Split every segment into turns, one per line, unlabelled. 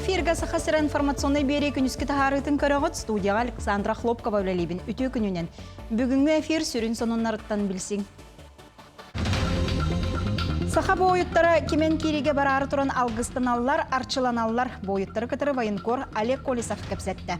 Эфиргэ Саха сирэ информационнай биэрии күнүскү таһаарыытын көрөҕүт. Студияҕа Александра Хлопкова үлэлиибин. Үтүө күнүнэн. Бүгүҥҥү эфир сүрүн сонуннарыттан билсиҥ. Саха буойуттара кимэн кииригэ бараары туран алгыстаналлар, арчыланаллар. Буойуттары кытары военкор Олег Колесов кэпсэттэ.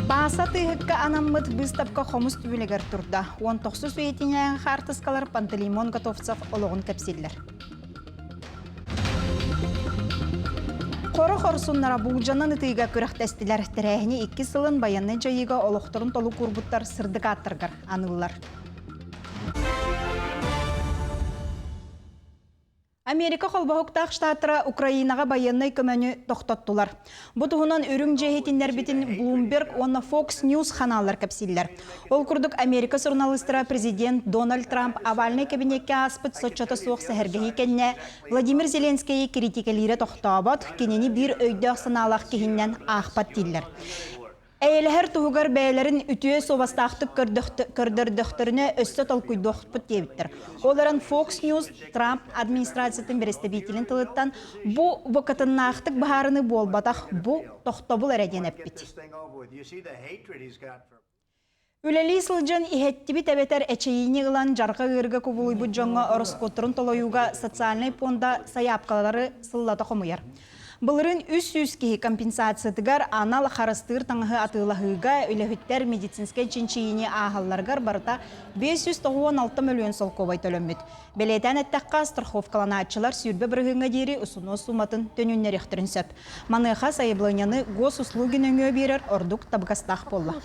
Бааса тыыһыкка анаммыт быыстапка хомус түбүлэгэр турда. 19 үйэтинээҕи хаартыскалар Пантелеймон Готовцев олоҕун кэпсииллэр. Хоро хорсуннара буулдьанан ытыыга күрэхтэстилэр. Тэрээһини икки сылын байыаннай дьайыыга олохторун толук уурбуттар сырдык ааттарыгар аныыллар. Америка холбоһуктаах штаттара Украинаҕа байыаннай көмөнү тохтоттулар. Бу туһунан үрүҥ дьиэ иһитиннэрбитин Bloomberg уонна Fox News ханааллар кэпсииллэр. Ол курдук Америка суруналыыстара президент Дональд Трамп овальнай кэбиниэккэ ааспыт соччото суох сэһэргэһии кэннэ Владимир Зеленскэйи киритикэлиирэ тохтообот, кинини биир өйдөөх санаалаах киһиннэн аахпат дииллэр. Эйэлэһэр туһугар бэйэлэрин үтүө суобастаахтык көрдөрдөхтөрүнэ өссө толкуйдуохпут диэбиттэр. Ол эрэн Fox News Трамп администрациятын бэрэстэбиитэлин тылыттан бу букатыннаахтык быһаарыныы буолбатах, бу тохтобул эрэ диэн эппит. Үлэлии сылдьан иһэттибит эбэтэр эчэйиини ылан дьарҕа ыарыыга кубулуйбут дьоҥҥо ороскуоттарын толойууга социальнай пуонда сайаапкалары сыллата хомуйар. Былырыын 300 киһи компенсациятыгар анал харыстыыр таҥаһы атыылаһыыга үлэһиттэр медицинскэй чинчийиини ааһалларыгар барыта 596 мөлүйүөн солкуобай төлөммүт. Бэлиэтээн эттэххэ, страховкаланааччылар 20 бырыһыаҥҥа диэри усунуос сууматын төнүннэриэхтэрин сөп. Маныаха сайабылыанньаны госуслуги нөҥүө биэрэр ордук табыгастаах буолла.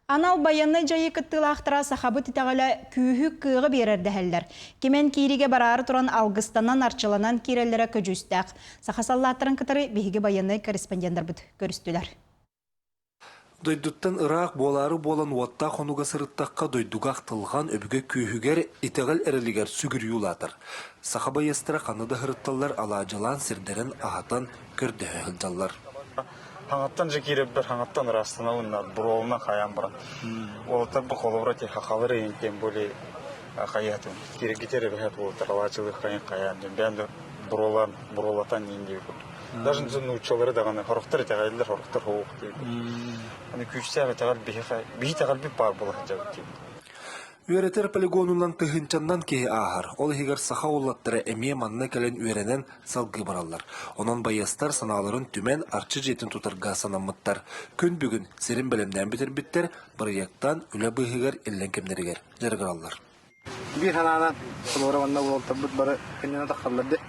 Анал байыаннай дьайыы кыттыылаахтара сахабыт итэҕэлэ күүһү-кыаҕы биэрэр дэһэллэр. Кимэн кииригэ бараары туран алгыстанан, арчыланан киирэллэрэ көдьүүстээх. Саха саллааттарын кытары биһиги байыаннай корреспонденнарбыт көрүстүлэр.
Дойдуттан ыраах буолаары буолан уоттаах хонуга сырыттахха дойдуга ахтылҕан өбүгэ күүһүгэр, итэҕэл эрэлигэр сүгүрүйүү улаатар. Саха байыастара ханна да сырытталлар алаадьылаан сирдэрин аһатан көрдөһө сылдьаллар.
Хаҥаттан же киирэрбэр хаҥаттан ыраастанабын буруолунан хайаан баран. Уолаттар бу холобура ти хахалар ыйын тем более хайыһатын. Киирэргитер эбэһэт уолаттар алаадьылыы хайын хайаан диэн бэйэм да буруолаан буруолатан иин диэбит курдук. Даже нууччалары даҕаны сорохтор итэҕэйэллэр, сорохтор суох диэбит. Аны күүстээх итэҕэл биһиэхэ биһи итэҕэлбит баар буола сылдьабыт диэбит.
Үөрэтэр полигонунан тыһыынчаннан киһи ааһар. Ол иһигэр саха уолаттара эмиэ манна кэлэн үөрэнэн салгыы бараллар. Онон байыастар санааларын түмэн Арчы дьиэтин тутарга санаммыттар. Күн бүгүн сирин бэлэмнээн бүтэрбиттэр, бырайыактаан үлэ быыһыгар иллэҥ кэмнэригэр дьарыгыраллар.
Биир санаанан холобура уонна уолтарбыт бары кинини таххаллар дии.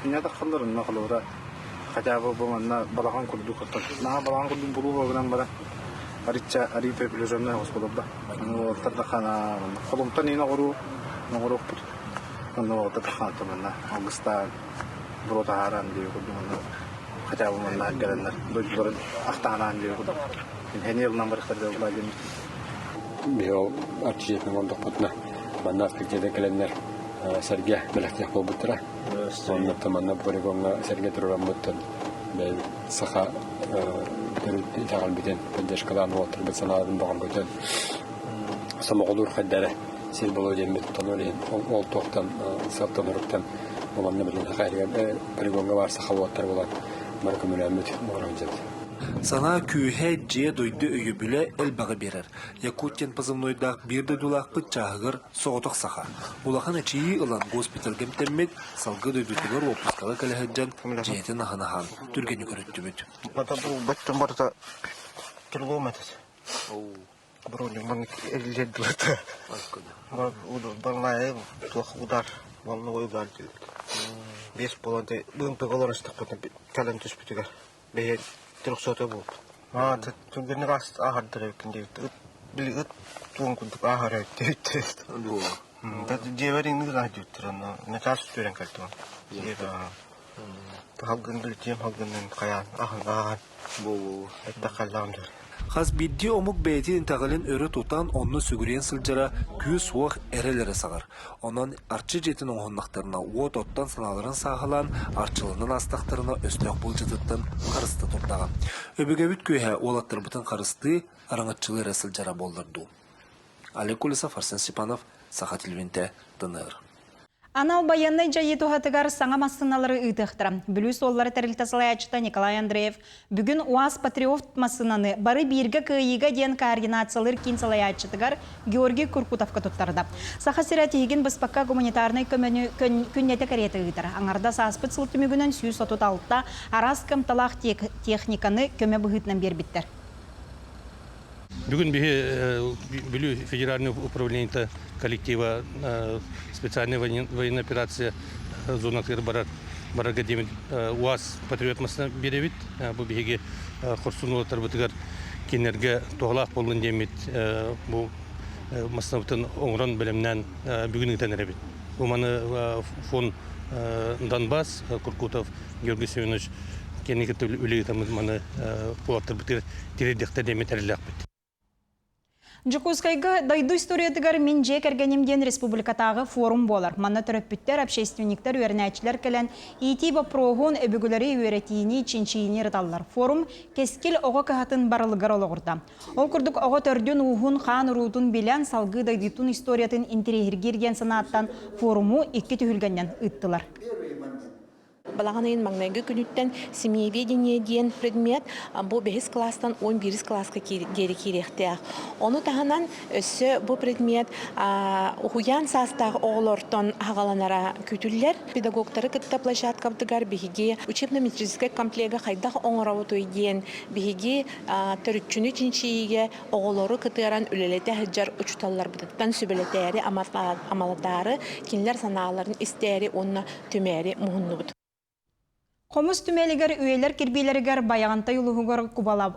Кинини таххаллар онно холобура хотя бы бу манна балаҕан курдук оттон наһаа балаҕан курдук булуу гынан баран арычча арыы приближенная оскуоларда уолаттар да холумтан иин оҕоруу оҥоруохпут онно уолаттар таххааттар манна алгыстаан буруо таһааран диэби курдук онно хотя бы манна кэлэннэр дойдуларын ахтаанаан диэби курдук эниэ ылынан барыхтар диэн
Биһи ол артистиятын оҥордохпутуна манна артистиятын кэлэннэр сэргэ бэлэхтиэх буолбуттара. Онно манна полигоҥҥа сэргэ туруораммыттан бэйэбит саха төрүт итэҕэлбитин поддержкалаан уолаттарбыт санааларын бөҕөргөтөн сомоҕолуур хайда эрэ сир буолуо диэммит тонор иһин ол туохтан сыалтан уруктан манна билин саха полигоҥҥа баар саха уолаттар буолан бары көмөлөөммүт оҥорон дьэбит.
Санаа күүһэ, дьиэ дойду өйөбүлэ элбэҕи биэрэр. Якут диэн позывнойдаах биир дойдулаахпыт чааһыгар соҕотох саха. Улахан эчийии ылан госпитальга эмтэммит, салгыы дойдутугар уоппускаҕа кэлэ сылдьан дьиэтин аһын аһаан түргэнник өрүттүбүт.
Бэйэ трехсота буолбут. Аа, түргэнник ааһардар эбиккин диэбит. Ыт, били ыт туон курдук ааһар эбит диэбиттэр. Дьиэбэр иҥник аһар диэбиттэр онно начаас түөрэн кэлтим. Халгын дьиэм халгынын хайаан аһын ааһан эттэххэ дьөр.
Хас биирдии омук бэйэтин итэҕэлин өрө тутан, онно сүгүрүйэн сылдьара күүс-уох эрэл эрэ саҕар. Онон Арчы дьиэтин оҥоһуннахтарына уот оттон санааларын сааһылаан, арчыланан аастахтарына өстөөх былдьатыттан харыста турдаҕа. Өбүгэбит күөһэ уолаттарбытын харыстыы, араҥаччылыы эрэ сылдьара буоллар дуу. Олег Колесов, Арсен Степанов, Саха телевидениетэ, ТНР.
Анал байыаннай дьайыы туһатыгар саҥа массыыналары ыытыахтара. Бүлүү суоллара тэрилтэ салайааччыта Николай Андреев бүгүн УАЗ Патриот массыынаны бары бииргэ кыайыыга диэн координациялыыр киин салайааччытыгар Георгий Куркутовка туттарда. Саха сирэ тиһигин быспакка гуманитарнай көмөнү күннэтэ кэриэтэ ыытар. Аҥардас ааспыт сыл түмүгүнэн 136 араас кыамталаах техниканы көмө быһыытынан биэрбиттэр.
Бүгүн биһи Бүлүү федеральный управлениета коллектива специальная военная операция зонатыгар барар барарга диэмит УАЗ патриот массына биэрэбит. Бу биһиги хорсун уолаттарбытыгар кинилэргэ туһалаах буоллун диэммит бу массынабытын оҥорон бэлэмнээн бүгүн ыытан эрэбит. Бу маны фон Донбасс Куркутов Георгий Семенович кини кытта үлэ ыытаммыт маны уолаттарбытыгар тириэрдиэхтэр диэммит эрэллээхпит.
Дьокуускайга дойду историятыгар мин дьиэ кэргэним диэн республикатааҕы форум буолар. Манна төрөппүттэр, общественниктар, үөрэнээччилэр кэлэн иитии боппуруоһун, өбүгэлэри үөрэтиини, чинчийиини ырыталлар. Форум Кэскил оҕо кыһатын барылыгар олоҕурда. Ол курдук оҕо төрдүн-ууһун, хаан уруутун билэн, салгыы дойдутун историятын интэриэһиргиир диэн санааттан форуму икки түһүлгэннэн ыыттылар.
Балаҕан ыйын маҥнайгы күнүттэн семьеведение диэн предмет бу бэһис кылаастан 11 кылааска диэри киириэхтээх. Ону таһынан өссө бу предмет уһуйаан саастаах оҕолортон аҕаланара күүтүллэр. Педагогтары кытта площадкабытыгар биһиги учебно-методическай комплега хайдах оҥоробутуй диэн биһиги төрүччүнү чинчийиигэ оҕолору кытыаран үлэлэтэ сылдьар учууталларбытыттан сүбэлэтээри, амалатаары, кинилэр санааларын истээри уонна түмээри муһуннубут.
Хомус түмэлигэр үйэлэр кирбиилэригэр Байаҕантай улууһугар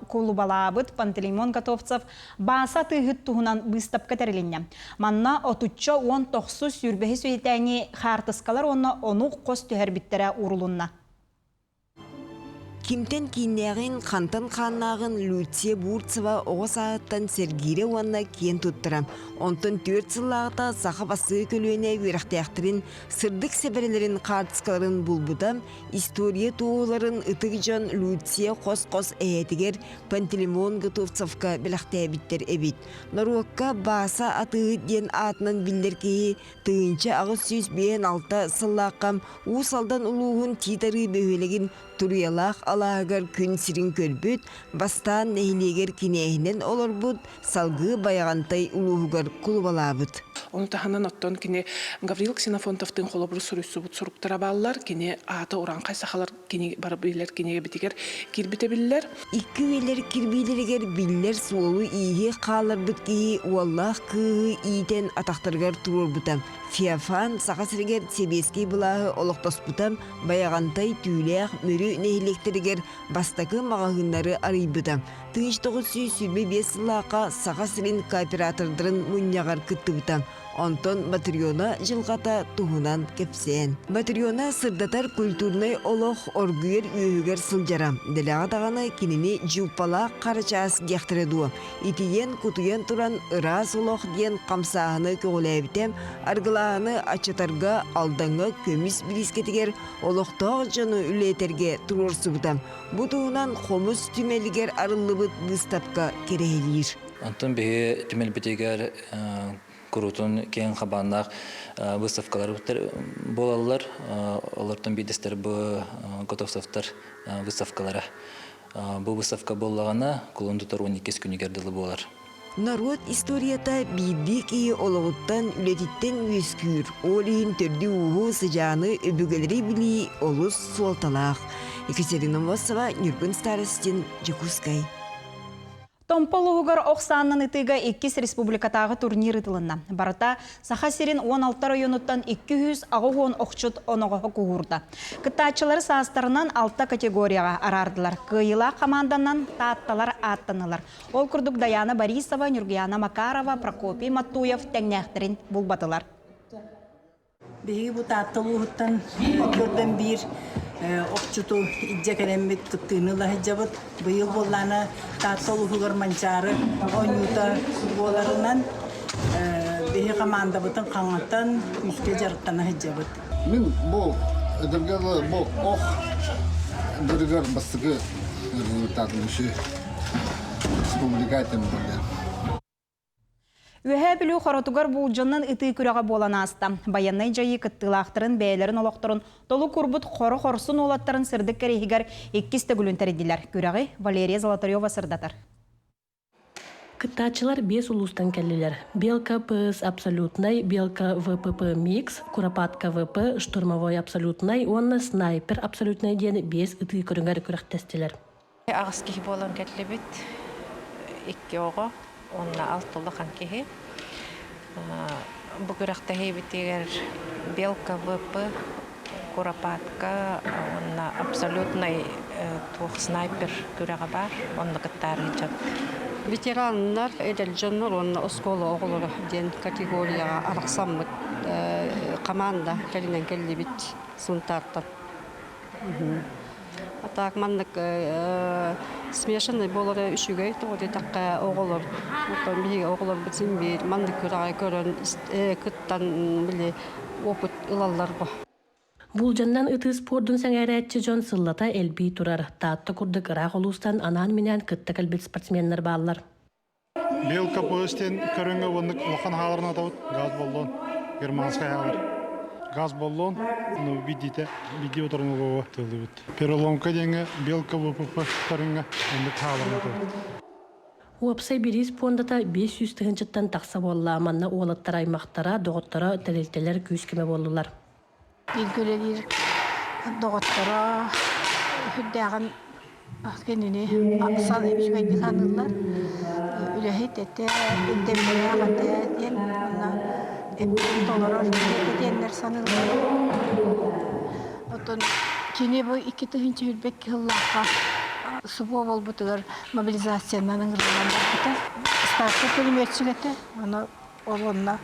кулубалаабыт Пантелеймон Готовцев Бааса атыыһыт туһунан быыстапка тэрилиннэ. Манна отучча уон тохсус сүүрбэһис үйэтээҥи хаартыскалар уонна ону хос түһэрбиттэрэ уурулунна.
Кимтэн кииннээҕин, хантан хааннааҕын Люция Бурцева оҕо сааһыттан сэргиирэ уонна киэн туттара. Онтон түөрт сыллааҕыта саха бастакы көлүөнэ үөрэхтээхтэрин сырдык сэбэрэлэрин хаартыскаларын булбута, история туоһуларын ытык дьон Люция хос-хос эһээтигэр Пантелеймон Готовцевка бэлэхтээбиттэр эбит. Норуокка Бааса атыыһыт диэн аатынан биллэр киһи 1856 сыллаахха Уус Алдан улууһун Тиит Арыы бөһүөлэгин Туруйалаах алааһыгар күн сирин көрбүт, бастаан нэһилиэгэр кинээһинэн олорбут, салгыы Байаҕантай улууһугар кулубалаабыт.
Ону таһынан оттон кини Гаврил Ксенофонтовтыын холобуру суруйсубут суруктара бааллар. Кини аата урааҥхай сахалар кини бары билэр кинигэбитигэр киирбитэ биллэр.
Икки үйэлэр кирбиилэригэр биллэр суолу-ииһи хаалларбыт киһи уоллаах кыыһы иитэн атахтарыгар туруорбута. Феофан Саха сиригэр сэбиэскэй былааһы олохтоспута, Байаҕантай, Түүлээх, Мүрү нэһилиэктэригэр бастакы маҕаһыыннары арыйбыта. 1925 сыллаахха Саха сирин кооператордарын мунньаҕар кыттыбыта. Онтон Матрена дьылҕата туһунан кэпсээн. Матрена сырдатар культурнай олох оргуйар үөһүгэр сылдьара. Дэлэҕэ даҕаны кинини дьууппалаах харачаас диэхтэрэ дуо? Итийэн-кутуйан туран ыраас олох диэн хамсааһыны көҕүлээбитэ, аргылааһыны аччатарга Алдаҥҥа көмүс бириискэтигэр олохтоох дьону үлэлэтэргэ туруорсубута. Бу туһунан хомус түмэлигэр арыллыбыт быыстапка кэрэһилиир.
Онтон биһи түмэлбитигэр куруутун киэҥ хабааннаах выставкалар буолаллар. Олортон биирдэстэр бу Готовцевтар выставкалара. Бу выставка буоллаҕына кулун тутар 12 күнүгэр дылы буолар.
Норуот историята биирдии киһи олоҕуттан, үлэтиттэн үөскүүр, ол иһин төрдү-ууһу, сыдьааны, өбүгэлэри билии олус суолталаах. Екатерина Мосова, Ньургун Старостин, Дьокуускай.
Томпо улууһугар ох сааннан ытыыга иккис республикатааҕы турнир ыытылынна. Барыта Саха сирин 16 районуттан 280 охчут оноҕоһо куһуурда. Кыттааччылары саастарынан алта категорияҕа араардылар. Кыайыылаах хамаанданан Таатталар ааттаннылар. Ол курдук Даяна Борисова, Нюргуяна Макарова, Прокопий Маттуев тэҥнээхтэрин булбатылар.
Биһиги бу Таатта улууһуттан көрдөн биир охчуту илдьэ кэлэммит кыттыыны ыла сылдьабыт. Быйыл буоллаана Таатта улууһугар Манчаары оонньуута буоларынан биһи хамаандабытын хаҥатан күүскэ дьарыктана сылдьабыт.
Мин бу эдэргэ бу ох дырыгар бастакы результатын үсү республика этим.
Үөһээ Бүлүү хоротугар буулдьаннан ытыы күрэҕэ буолан ааста. Байыаннай дьайыы кыттыылаахтарын бэйэлэрин олохторун толук уурбут хоро хорсун уолаттарын сырдык кэриэһигэр иккис төгүлүн тэрийдилэр. Күрэҕи Валерия Золотарева сырдатар.
Кыттааччылар биэс улуустан кэллилэр. Белка ПС абсолютнай, Белка ВПП микс, Куропатка ВП, Штурмовой абсолютнай уонна Снайпер абсолютнай диэн биэс ытыы көрүҥэр күрэхтэстилэр.
Аҕыс киһи буолан кэллибит. Икки оҕо уонна алта улахан киһи. Бу күрэхтэһиибитигэр Белка ВП, Куропатка уонна абсолютнай туох снайпер күрэҕэ баар. Онно кыттаары сылдьабыт.
Ветераннар, эдэр дьоннор уонна оскуола оҕолоро диэн категорияҕа арахсаммыт команда кэлинэн кэллибит Сунтаартан. А так маннык смешанный буолара үчүгэй, тоҕо диэтэххэ оҕолор оттон биһиги оҕолорбут син биир маннык күрэҕи көрөн кыттан били опыт ылаллар бо.
Буулдьаннан ытыы спордун сэҥээрээччи дьон сыллата элбии турар. Таатта курдук ыраах улуустан анаан-минээн кытта кэлбит спортсменнар бааллар.
Белка поезд көрүҥэ уонна улахан хааларын атабыт газ боллон германскай хаалар газ боллон ну видите видео утарынылыга тыллыбыт переломка диэҥҥэ белка ВПП көрүҥэ оннук хааларын атабыт.
Уопсай бириис пуондата 500 тыһыынчаттан тахса буолла. Манна уолаттар аймахтара, доҕотторо, тэрилтэлэр күүс-көмө буоллулар.
Бииргэ үлэлиир доҕотторо сүрдээҕин кинини үчүгэйдик саныыллар. Үлэһит этэ, ирдэбиллээх этэ диэн уонна эппитин толорор этэ диэннэр саныыллар. Оттон кини бу 2022 сыллаахха СВО буолбутугар мобилизациянан ыҥырыллан барбыта. Старшай пулеметчик этэ. Ону Ол онно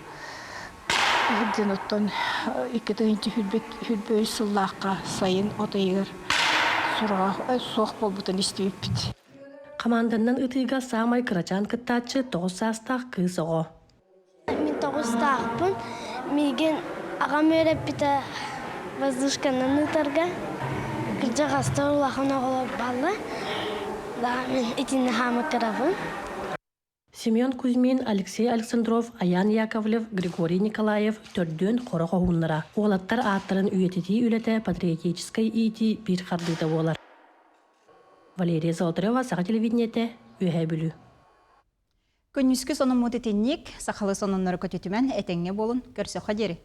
иһирдьэн оттон 2023 сыллаахха сайын от ыйыгар сураҕа суох буолбутун истибиппит.
Хамаанданнан ытыыга саамай кырачаан кыттааччы 9 саастаах кыыс оҕо.
Мин тоҕустаахпын. Миигин аҕам үөрэппитэ воздушканан ыытарга. Кырдьаҕастар улахан оҕолор бааллар. Да, мин итиннэ хаама кырабын.
Семен Кузьмин, Алексей Александров, Аян Яковлев, Григорий Николаев төрдүөн хоро хоһууннара. Уолаттар ааттарын үйэтитии үлэтэ патриотическай иитии биир хардыыта буолар. Валерия Золотарева, Саха телевидениетэ, Үөһээ Бүлүү.
Күнүскү сонуммут итинник, сахалыы сонуннары көтүтүмэн, этэҥҥэ буолун, көрсөххө диэри.